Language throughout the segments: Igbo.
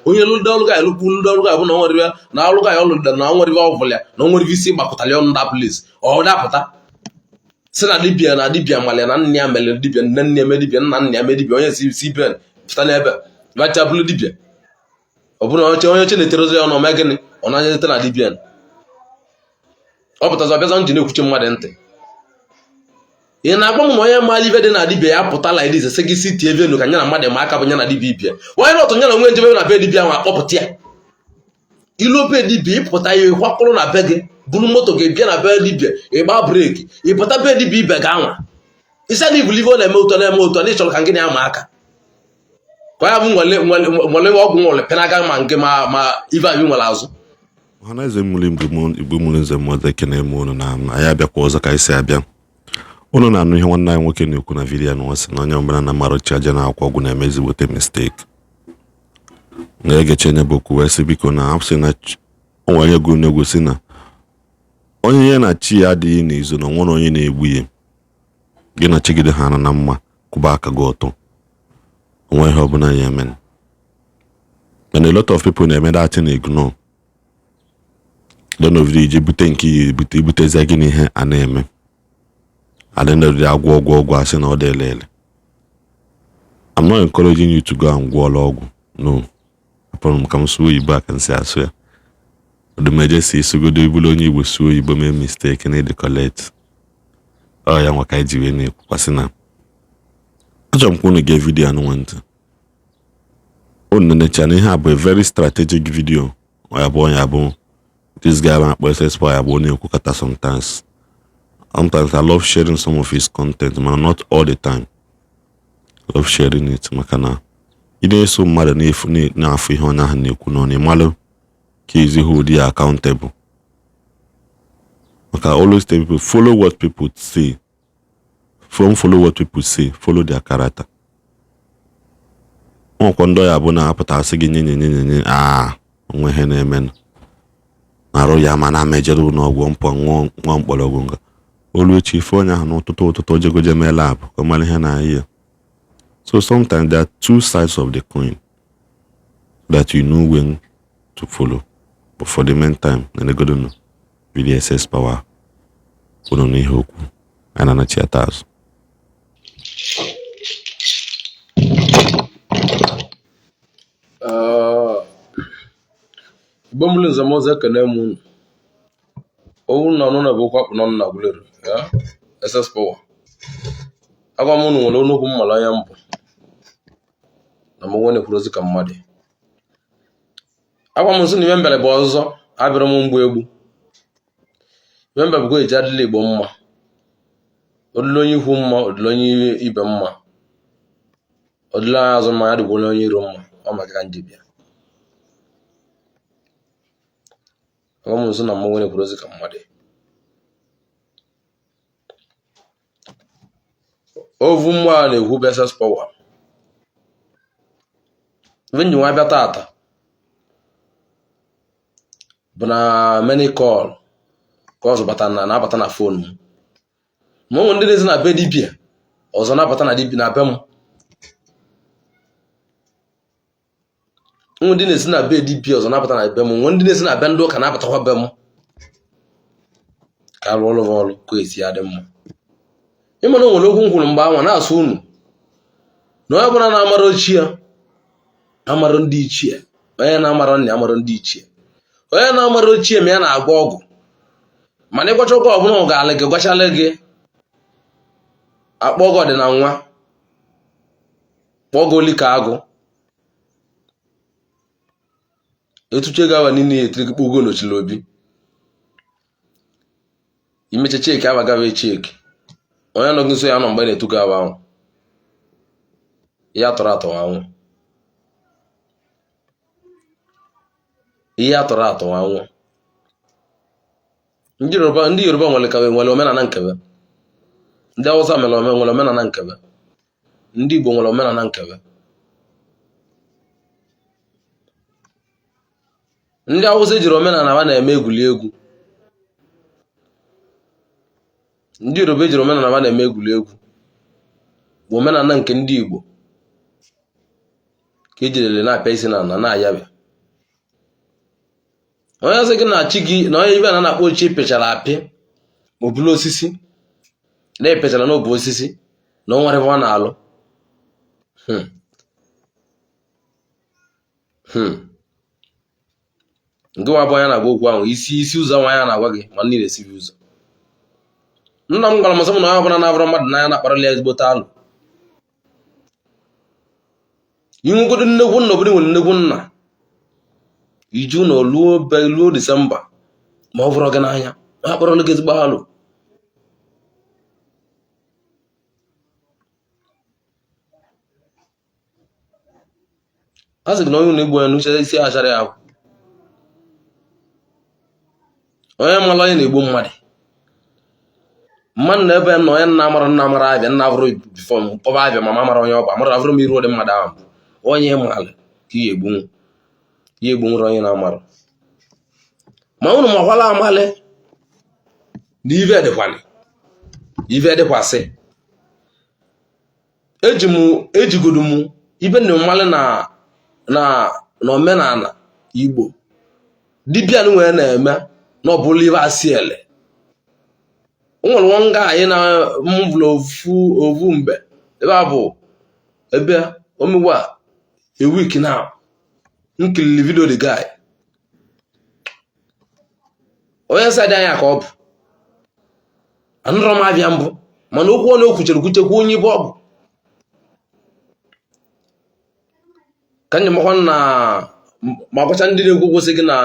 Onye lụde ọlụ ga elukwu lụde ọlụ ga bụ na o nwere na ọlụ ga ọlụ na o nwere ọvụla ya na o nwere isi gbakọtara ya ọnụ that place. Ọ dapụta si na dibịa na dibịa malị na nna ya mere dibịa, nne nne ya eme dibịa, nna nna ya eme dibịa, onye si si ben pụta n'ebe bacha bụrụ dibịa. Ọ bụrụ na onye oche na-etere ozi ya ọ na-ome gịnị, ọ na-anyete na dibịa. Ọ pụtazi ọbịaza nji na-ekwuchi mmadụ ntị. Ị na-agwa m na onye maara ibe dị na dibịa ya pụta like this, sị gị si tie venu ka nya na mmadụ ma aka bụ nya na dibịa ibia onye na ọtụ nya na onwe njebe na be dibịa ahụ akpọpụta ya ilu be dibịa. Ịpụta ya ịkwakpụrụ na be gị, buru moto gị bịa na be dibịa, ịgba brake, ịpụta be dibịa ibe gị anwa, isi na ibulu ife ọ na-eme ụtọ na-eme ụtọ na ịchọrọ ka ngị na-ama aka ka ya bụ nwere ọgwụ nwere penaga ma nke ma ife anyị nwere azụ. Ọhaneze mụrụ Igbo mụrụ nze mmadụ, ekene m unu na anyị abịakwa ọzọ ka anyị si abịa. Unu na-anụ ihe nwanne anyị nwoke na-ekwu na video na sị na onye ọbụla na-amara chi aja na-akwụ ọgwụ na-eme ezigbote mistake. Na-egeche nye bụ okwu wee sị biko na asị na o nwere onye gụrụ n'egwu sị na onye ya na chi ya adịghị n'izu na o nwere onye na-egbu ya. Gị na chi gị dị ha na mma, kwụba aka gị ọtọ, onwe ihe ọbụla ya eme. Mana a lot of people na-eme that thing, ignore then of the ije bute nke ya ebute ibutezi gị n'ihe a na-eme. At the end of the day, agwọ ọgwụ ọgwụ asị na ọ dị elele. I'm not encouraging you to go and gwọọla ọgwụ, no. Apụrụ m ka m sụọ oyibo a ka m si asụ ya. Odumeje si isugodo ibulu onye Igbo sụọ oyibo mee mistake na ịdị collect ọ ya nwa ka anyị ji wee na-ekwukwasị na achọrọ m ka unu gee video anụ ntị unu nenecha na ihe a bụ a very strategic video. Ọ ya bụ onye abụ this guy na-akpọ SS Power, ya bụ onye ekwukata. Sometimes I love sharing some of his content, mana not all the time I love sharing it, maka na ị na-eso mmadụ na-efu na-afụ ihe onye ahụ na-ekwu n'ọnụ, ịmalụ ka ezi hold ya accountable. Maka I always tell people, follow what people say, don't follow what people say, follow their character. Nwekwa ndị ọya bụ na-apụta asị gị nye nye nye nye nye aa onwe ihe na-emenụ arụ ya, ma na mejere ụlọ ọgwụ mpọ ṅụọ ṅụọ mkpọrọgwụ nga olu echi ife onye ahụ n'ụtụtụ ụtụtụ ojegoje mee lab ka ọ mara ihe na-ayị ya. So sometimes there are two sides of the coin that you know when to follow. But for the meantime, na-enegodonu video SS Power unu n'ihe okwu anyị na-anachi ata azụ. Igbo mụrụ nze m ọzọ, ekene m unu. Owu na ọnụ na bụ okwu akpụ n'ọnụ na Aguleri ya SS Power. Agwa m unu nwere nnukwu mmala anya mbụ na m nwe na-ekwuru ozi ka mmadụ. Agwa m nsị na ihe mbere bụ ọzọ abịara m mgbu egbu. Ihe mbere bụ eji adịla Igbo mma, odịla onye ikwu mma, odịla onye ibe mma, odịla onye azụ mma, ya dịkwala onye iro mma. Ọ maka ka nji bịa. Agwa m nsị na mmanwụ na-ekwuru ozi ka mmadụ. Ovu mmụọ a na-ekwu bụ SS Power. Ife nji nwa bịa tata bụ na many call ka ọzọ bata na na-abata na phone m, ma ụmụ ndị na-ezi na be dibịa ọzọ na-abata na dibịa na be m, ụmụ ndị na-esi na be dibịa ọzọ na-abata na be m, nwe ndị na-esi na be ndị ụka na-abatakwa be m ka arụ ọrụ ọrụ ka esi ya dị mma. Ịma na o nwere okwu m kwuru mgbe anwa na-asụ unu na onye ọbụla na-amara ochie ya amara ndị ichie, onye na-amara nna amara ndị ichie, onye na-amara ochie ma ya na-agwọ ọgwụ, mana ịgwacha ọgwụ ọbụla ọ ga-alị gị gwachala gị akpọ gị ọdịna nwa, kpọọ gị oli ka agụ etuche gị awa niile ya etiri gị kpọgo n'ochiri obi imecha cheki awa gawa cheki onye nọ gị nso ya nọ mgbe na-etu gị awa ahụ ihe atọrọ atọ anwụ, ihe atọrọ atọ anwụ. Ndị Yoruba, ndị Yoruba nwere ka nwere omenala nkebe, ndị Hausa nwere nwere omenala nkebe, ndị Igbo nwere omenala nkebe, ndị Hausa ejiri omenala ha na-eme egwuregwu, ndị Yoruba ejiri omenala ha na-eme egwuregwu bụ omenala nke ndị Igbo. Ka ejirele na-apịa isi na ana na-ayabịa. Onye sị gị na chi gị na onye ibe na na-akpọ chi pịchara apị, ma ọ bụla osisi na epechara n'obu osisi na o nwere ebe ọ na-alụ. Nke nwa bụ onye na-agwa okwu ahụ isi isi ụzọ nwa ya na-agwa gị ma ndị na-esibi ụzọ. Nna m gwara m sị m na onye ọbụla na-abụrụ mmadụ n'anya na-akparịla ya ezigbote alụ. Inwegodo nnekwu nna, obodo nwere nnekwu nna, iju na luo be luo Disemba ma ọ bụrụ gị n'anya ha kparịla gị ezigbo alụ. A sị gị na onye na-egbu onye n'uche isi achara ya akwụ. Onye mara onye na-egbu mmadụ mmadụ na ebe na onye nna amara nna amara abịa nna abụrụ before m kpọba abịa ma mara onye ọ bụ amara abụrụ m iru ụdị mmadụ ahụ onye malụ ka ihe egbunwu ihe egbunwere onye na-amara ma unu makwala amalị na ive dịkwanị ive dịkwasị eji m ejigodo m ibe na mmalị na na na omenala Igbo dibịa wee na-eme na ọ bụla ibe asị ele. O nwere nwa nga anyị na mvụrụ ofu ofu mgbe ebe a bụ ebe omegwa a week now m kilili video the guy onye side anya ka ọ bụ anụrọ m abịa mbụ mana okwu ọ na-ekwuchere kwuchekwa onye ibe ọ bụ ka njem makwa na ma gwacha ndị na-ekwu okwu sị gị na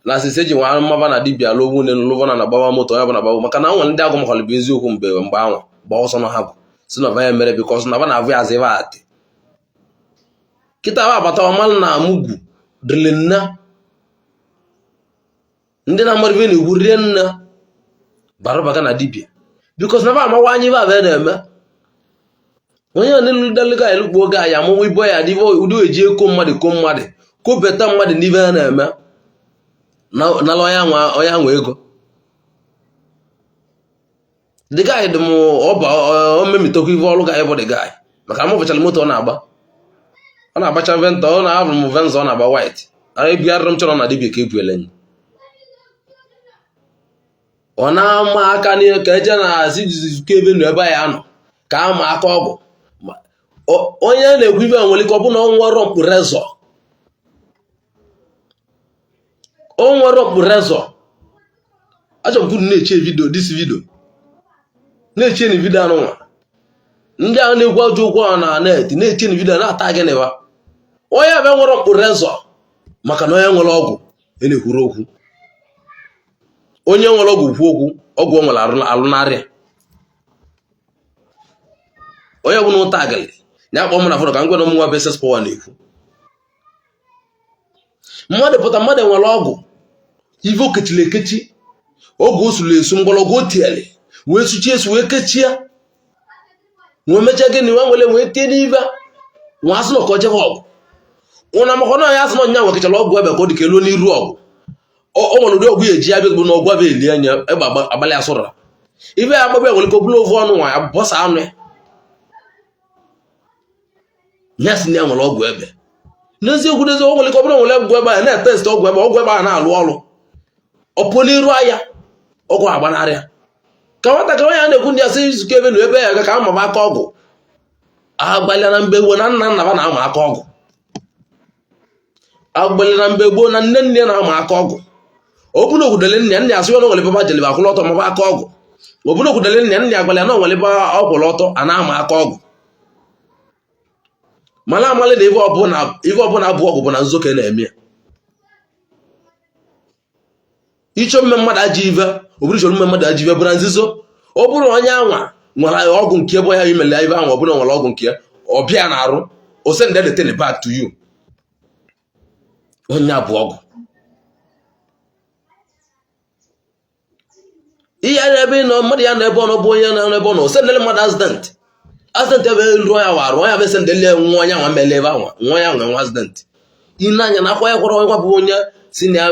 na asịsị eji nwa mmaba na dibịa lụọ nwunye lụva na gbawa moto onye ọbụla gbawa maka na nwere ndị agụ makwara bụ eziokwu mgbe mgbe anwa gba ọsọ na ha bụ si na ya mere because na ba na-avụ ya azụ ebe atị kịta ba agbata ọmalụ na amugwu dịrị nna ndị na-amara ibe na-egwu rie nna bara baga na dibịa because na ba amawa anyị ibe abịa na-eme onye a n'elu dalịga elukpo oge anyị amụwa ibo ya adịbe ụdị eji eko mmadụ ko mmadụ kobeta mmadụ n'ibe a na-eme nala onye anwa ego. The guy dị m ọba o memitekwa ive ọrụ ga bụ the guy maka na m fụchara moto ọ na-agba ọ na-agbacha Vento ọ na-abụ m Venza ọ na-agba white ara ebugharịrị m chọrọ na dibịa ka ebuele enyi ọ na-ama aka n'ihe ka eje na asị jizuke ebe nụ ebe ya nọ ka ama aka ọgwụ. Onye na-ekwu ibe nwere ike ọ bụ na ọ nwere mkpụrụ ezọ o nwere okpuru ezọ. Achọrọ m ka unu na-eche video this video na-eche na video anụnwa ndị ahụ na-ekwu ajọ okwu ahụ na net na-eche na video na-ata gị nịwa onye ebe nwere okpuru ezọ maka na onye nwere ọgwụ e na-ekwuru okwu onye nwere ọgwụ kwu okwu ọgwụ o nwere alụnarị onye bụ na ụta agịlị ya akpọ m na phone ka m gwa na m nwa bụ SS Power na-ekwu mmadụ pụta mmadụ nwere ọgwụ ive o kechiri ekechi oge o suru esu mgbọrọgwụ o tiele wee suchie esu wee kechie wee mechaa gịnị wee nwere wee tie n'ive nwa asị na ka o jebe ọgụ ụna maka na ya asị na ọnya nwekechara ọgwụ ebe ka ọ dị ka elu n'iru ọgụ o nwere ụdị ọgwụ ya eji abịa bụ na ọgwụ abịa eli anya egbe agbalị asụra ibe ya agbagba nwere ike ọ bụla ovu ọnụ nwa ya bọsa anụ ya ya sị na ya nwere ọgwụ ebe n'eziokwu n'eziokwu nwere ike ọ bụrụ nwere ọgwụ ebe a na-etest ọgwụ ebe ọgwụ ebe a na-alụ ọrụ ọ pụọ n'iru ahịa ọgwụ agbanarịa ka nwatakịrị onye a na-ekwu ndị asị izukọ ebe na ebe ya ga ka ama aka ọgwụ agbalịa na mgbe gboo na nna nna ba na-ama aka ọgwụ agbalịa na mgbe gboo na nne nne na-ama aka ọgwụ ọ bụ na okwudele nne nne asị na nwere ebe jelebe akwụla ọtọ maba aka ọgwụ ọ bụ na okwudele nne nne agbalịa na nwere ebe ọ kwụrụ ọtọ a na-ama aka ọgwụ mana amalị na ife ọbụla bụ ọgwụ bụ na nzo ka na-eme ya ịchọ mme mmadụ ajọ ive ọ bụrụ ịchọrọ mme mmadụ ajọ ive bụ na nzuzo ọ bụrụ onye anwa nwere ọgwụ nke bụ ya imele ive ahụ ọ bụrụ nwere ọgwụ nke ya ọ bịa na arụ o send the thing back to you onye bụ ọgwụ ihe ya ebe nọ mmadụ ya nọ ebe ọ nọ bụ onye nọ ebe ọ nọ sendele mmadụ accident accident ebe elu ya warụ onye bụ sendele nwa onye nwa mele ebe anwa nwa ya nwe nwa accident ine anya na akwa ya kwara onye bụ onye si na ya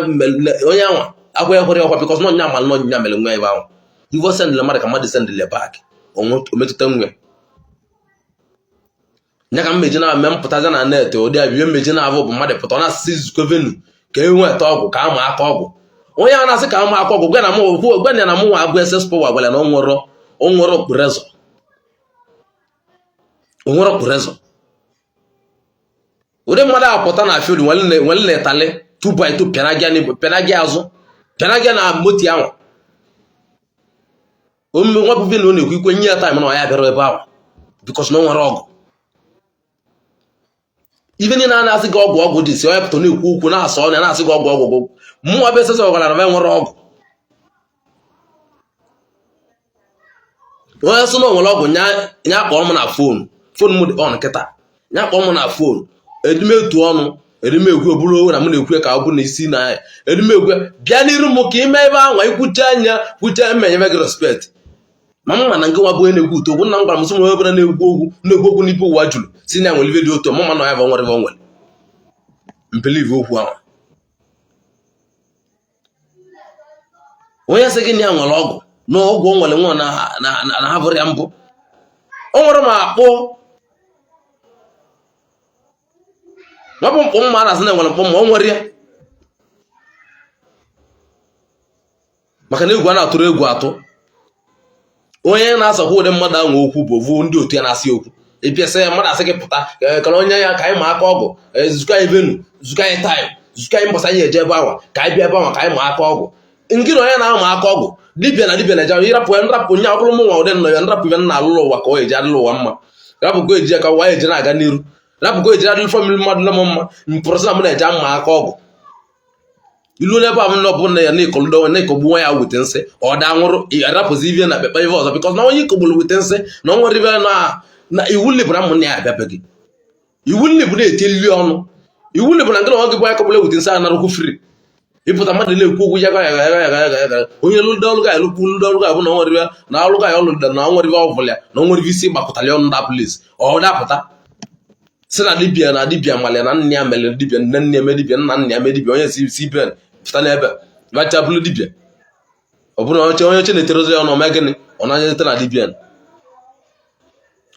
onye anwa akwa ya kwara ya ọkwa because na onye amalụ na onye mere nwa ebe ahụ ivo sendele mmadụ ka mmadụ sendele back o metụta nwa. Nya ka mmeji na-eme mpụtazi na net ụdị a bibe mmeji na-abụ bụ mmadụ pụta ọ na-asị zukọ venue ka e nweta ọgwụ ka ama aka ọgwụ. Onye a na-asị ka ama aka ọgwụ, gwa na mụ gwa na mụ nwa abụ SS Power gwara na o nwere okpurezọ, o nwere okpurezọ. Ụdị mmadụ apụta na field nwere na ịtalị 2x2 pịana gị azụ, pịana gị na moto ahụ. Omume nwa bụ na ọ na-ekwu ikwe nye ya time na ọ ya bịara ebe ahụ because na o nwere ọgụ. Ife niile a na-asị gị ọgwụ ọgwụ dị si onye pụta na-ekwu okwu na-asọ ọnya na-asị gị ọgwụ ọgwụ ọgwụ. Mụnwa bụ SS gwara na nwere ọgwụ. Onye sị na o nwere ọgwụ nya kpọọ m na phone, phone m dị on kịta, nya kpọọ m na phone. Edimetu ọnụ edimegwu eburu na m na-ekwu ka ọ bụ na isi na ya edimegwu bịa n'iru m ka ime ebe ahụ ikwucha anya kwucha mmenyeme gị respect. Ma m ma na nke nwa bụ onye na-ekwu ụtọ okwu nna m gwara m sị m onye ọbụla na-ekwu okwu na-ekwu okwu n'ibe ụwa jụrụ si na ya nwere ife dị otu mụ ma na ya bụ nwere nwere m believe okwu ahụ. Onye sị gị na ya nwere ọgwụ na ọgwụ o nwere nwa na ha bụrụ ya mbụ o nwere ma akpụ nwa bụ mkpụ mma a na-asị na enwere mkpụ mma o nwere ya maka na egwu a na-atụrụ egwu atụ. Onye na-asakwa ụdị mmadụ ahụ okwu bụ ovu ndị otu ya na-asị okwu ịbịasị ya mmadụ asị gị pụta kara onye ya ka anyị ma aka ọgwụ, zukọ anyị venue, zukọ anyị time, zukọ anyị mbọsị anyị eje ebe ahụ ka anyị bịa ebe ahụ ka anyị ma aka ọgwụ. Ngị na onye na-ama aka ọgwụ dibịa na dibịa na-eje ịrapụ ya nrapụ nya ọ bụrụ mụ nwa ụdị nọ ya nrapụ ibe nna alụlụ ụwa ka ọ eji adịlụ ụwa mma, rapụ ka eji ya ka ụwa eji na-aga n'iru, rapụ ka eji adịlụ family mmadụ na m mma mpụrụsị na m na-eje ama aka ọgwụ. Ilu n'ebe a m nọ bụ na ya na-ekọlụdo na-ekọgbu nwa ya wute nsị ọ da nwụrụ arapụzi ive na kpekpe ive ọzọ because na onye ikogburu wute nsị na o nwere ive na iwu libụ na ụmụnne ya abịabeghị, iwu libụ na-eti ọnụ, iwu libụ na nke na gị bụ onye kọgburu ewute nsị anarụkwu free. Ịpụta mmadụ na-ekwu okwu ya ga ya ga ya ga ya ga ya onye lụde ọrụ ga elukwu lụde ọrụ ga abụ na o nwere na ọrụ ga ya ọlụ na o nwere ive ọbụla ya na o nwere ive isi gbakọtara ọnụ da place ọ dapụta sị na dibịa na dibịa malị na nna ya mere dibịa, nne nne eme dibịa, nna nna ya eme dibịa, onye si ben pụta n'ebe bacha bụrụ dibịa. Ọ bụrụ onye onye che na-eterozi ya ọnụ ome gịnị ọ na-ete na dibịa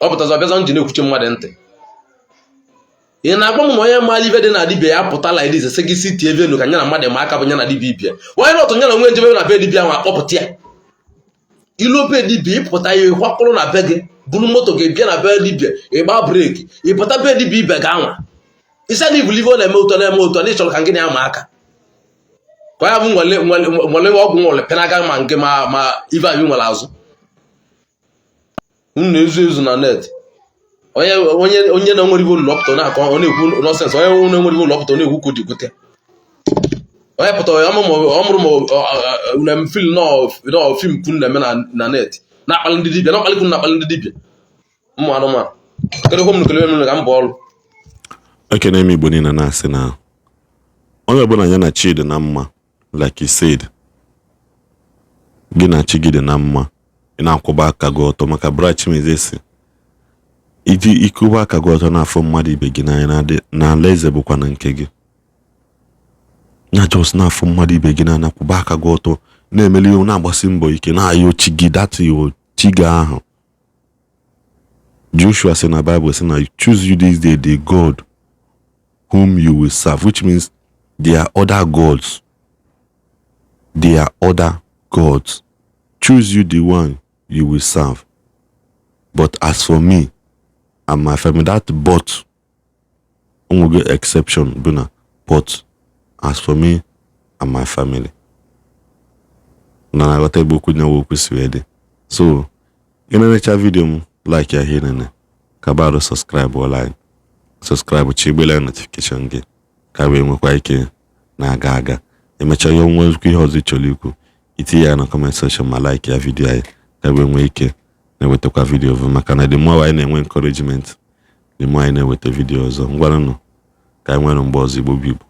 ọ pụtazi ọbịaza nji na-ekwuchi mmadụ ntị. Ị na-agwa m na onye maara ibe dị na dibịa ya pụta like this sị gị si tie venue ka nya na mmadụ ma aka bụ nya na dibịa ibia onye na ọtụ nya na onwe njebe na be dibịa ahụ akpọpụta ya ilu be dibịa ịpụta ya ịkwakpụrụ na be gị buru moto gị bịa na be dibịa ịgba brake ịpụta be dibịa ibe gị anwa isi na ibuli ife ọ na-eme ụtọ na-eme ụtọ na ịchọrọ ka ngị na-ama aka ka ya bụ nwere ọgwụ nwere penaga ma nke ma ife anyị nwere azụ unu na-ezu ezu na net. Onye onye onye na-enwere ibe ụlọ ọpụta na-akọ ọ na-ekwu nonsense, onye na-enwere ibe ụlọ ọpụta na-ekwu ka o ji kwute onye pụta ọ mụrụ ma na film nọ film kwunu na-eme na net na-akpali ndị dibịa na-akpali kwunu na-akpali ndị dibịa ụmụ anụmanụ kedu m kele m ka m bụ ọrụ. Ekene m Igbo niile na-asị na onye ọbụla ya na chi dị na mma, like he said, gị na chi gị dị na mma, ị na-akwụba aka gị ọtọ maka Bright Chimezie si iji ịkwụba aka gị ọtọ na-afụ mmadụ ibe gị n'anya na alaeze bụkwa na nke gị na just na-afụ mmadụ ibe gị n'anya, kwụba aka gị ọtọ na-emeli ihe na-agbasi mbọ ike na-ayọ chi gị that your chi gị ahụ. Joshua sị na Bible sị na choose you this day the God whom you will serve, which means there are other gods. There are other gods. Choose you the one you will serve. But as for me and my family, that but onwego exception bụ na but as for me and my family. Na na-aghọta ebe okwu nyawa okwu si wee dị. So ị na-enecha video m, like ya ihe nene ka barụ subscribe ọla anyị subscribe chigbela notification gị ka wee nwekwa ike na-aga aga emechaa ihe nwekwa ihe ọzọ ị chọrọ ikwu itinye ya na comment section ma like ya video anyị ka wee nwee ike na-ewetakwa video ọzọ maka na the more anyị na-enwe encouragement, the more anyị na-eweta video ọzọ. Ngwaranụ ka anyị nwere mgbe ọzọ. Igbo bụ Igbo.